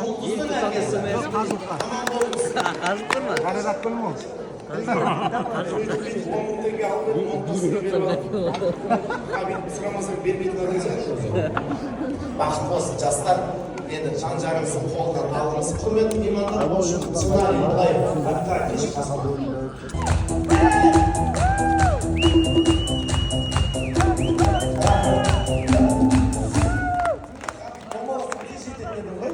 Жұлдыздың әкесі. Қазып тұр ма? Қаражат көлмө. 10 000 теңге алып едім, отбасына беріп алдым. Бүйтіп сұрамасаң, бермейтін адам сияқты өзі. Бақытты болсын, жастар. Енді жан жарыңыздың қолынан алыңыз. Құрметті меймандар, в общем, сценарий былай: кеш. Жететін едің ғой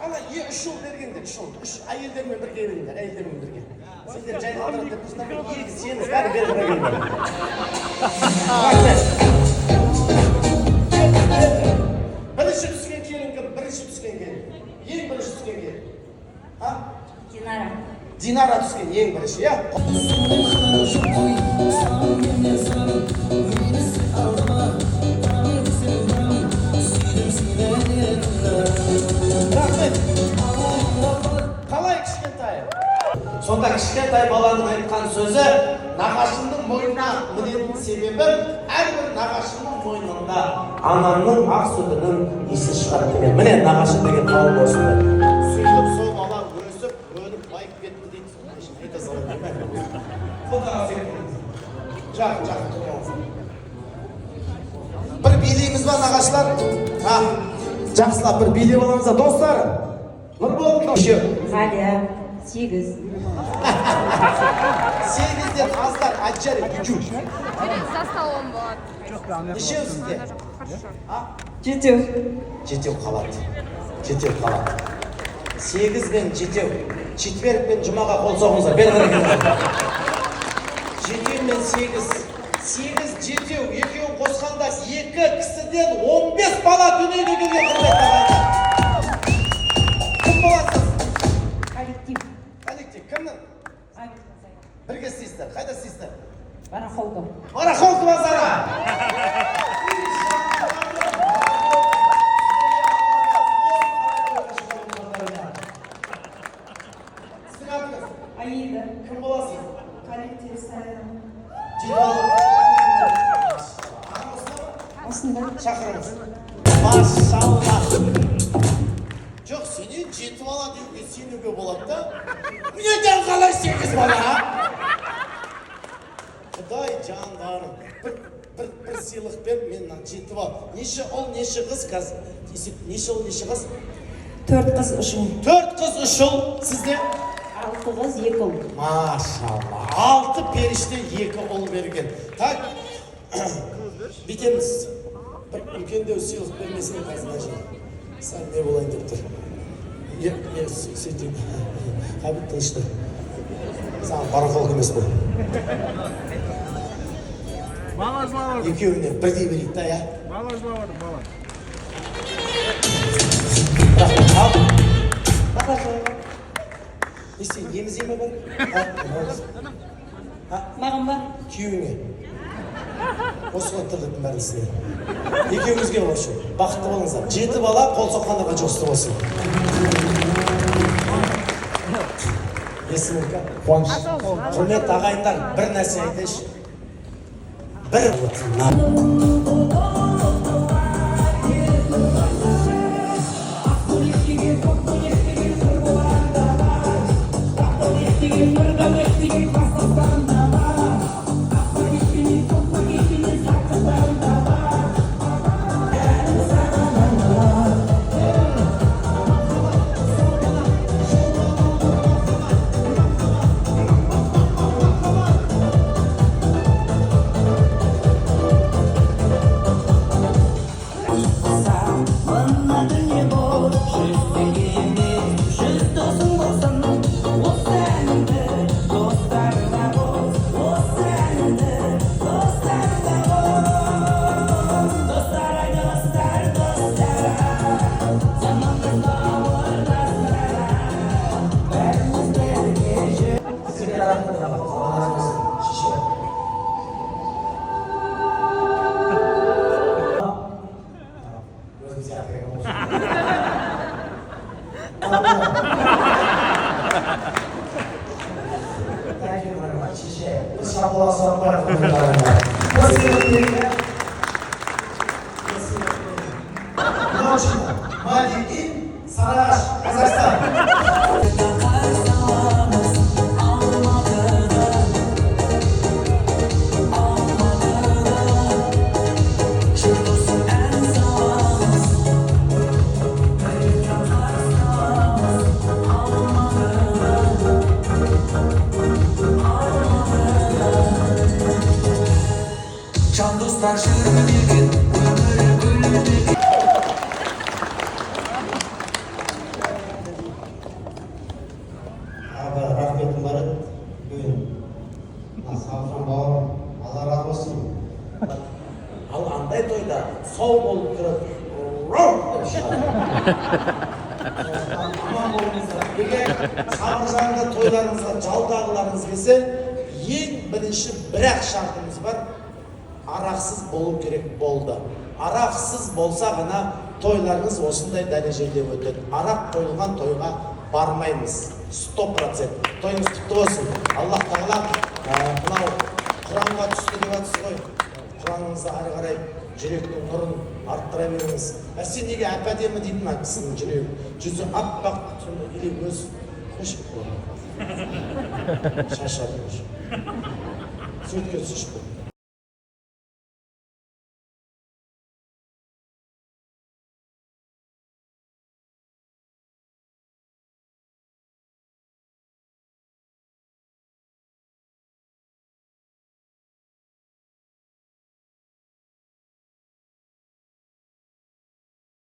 ана үш жыл бергенде, үш жыл, үш әйелдермен бірге беріңдер, әйелдермен бірге. Сендер жай қалдырады деп тұрсыңдар ма? Екі, семіз, бәрі бері қарай келіңдер. Рахмет. Бірінші түскен келін кім? Бірінші түскен келін, ең бірінші түскен келін, а? Динара. Динара түскен ең бірінші, иә. Рахмет. Қалай, кішкентай? Сонда кішкентай баланың айтқан сөзі: нағашымның мойнына мінетін себебім, әрбір нағашымның мойнында анамның ақ сүтінің иісі шығады деген. Міне, нағашы деген қауым осындай. Сөйтіп, сол бала өсіп өніп, байып кетті дейді. Айта салайын. Жақын, жақын тұрмаңыз. Бір билейміз ба, нағашылар? А, жақсылап бір билеп аламыз да, достар. Нұрбол, еще. Ғалия, сегіз. Сегізден аздар, аджари үчу. За столом болады. Нешеу сізде? Хорошо. Жетеу. Жетеу қалады, жетеу қалады. Сегіз бен жетеу. Четверг пен жұмаға қол соғыңыздар. Бері қарай келіңіздер. Жетеу мен сегіз, сегіз, жетеу, екеуін қосқанда екі кісіден 15 бала дүниеге келген. Құрметті ағайындар, кім боласыз? Коллектив. Коллектив кімнің? Бірге істейсіздер? Қайда істейсіздер? Барахолка. Барахолка базары. Сіздің атыңыз? Аида. Кім боласыз? Коллектив Саян. Жеті бала. Ағам осында ма? Осында. Шақырыңыз. Машалла. Жоқ, сенен жеті бала деуге сенуге болады да. Неден қалай сегіз бала, а? Құдай жандарым, бір сыйлық бер. Мен мына жеті бала. Неше ұл, неше қыз қазір? Неше ұл, неше қыз? Төрт қыз, үш ұл. Төрт қыз, үш ұл. Сізде? Алты қыз, екі ұл. Машалла, алты періште, екі ұл берген. Так, бүйтеміз, бір үлкендеу сыйлық бермесең, қазір мына жерде сәл не болайын деп тұр. Не сөйтейін. Ғабит, тыныш тұр, саған барахолка емес бұл. Бала жылап жатыр. Екеуіне бірдей берейік та, иә. Бала жылап жатыр, бала. Рахмет. Ал. Бала жылап. Не істейін, емізе ме бар? А, Маған ба? Күйеуіңе. Осы ғой тірліктің бәрін істеген. Екеуіңізге, в общем, бақытты болыңыздар. Жеті бала, қол соққандарға жұғысты болсын. Есімің кім? Қуаныш. Құрметті ағайындар, бір нәрсе айтайыншы. Бір Автобустар жүреді екен, өмірі күледі екен. Аға, рахметім бар еді бүгін мына Сабыржан бауырым, Алла разы болсын. Ал андай тойда сау болып тұрып, «Рау!» деп шығады. Сондықтан аман болыңыздар. Егер Сабыржанды тойларыңызға жалдағыларыңыз келсе, ең бірінші бір-ақ шартымыз бар: арақсыз болу керек болды. Арақсыз болса ғана тойларыңыз осындай дәрежеде өтеді. Арақ қойылған тойға бармаймыз, 100%. Тойыңыз құтты болсын. Аллах тағала, мынау құранға түсті деп жатсыз ғой, құраныңызды ары қарай жүректің нұрын арттыра беріңіз. Ә, сен неге әп әдемі дейді мына кісінің жүрегі, жүзі аппақ сонда, или өз қойшы, шаршадым уже, суретке түсірші.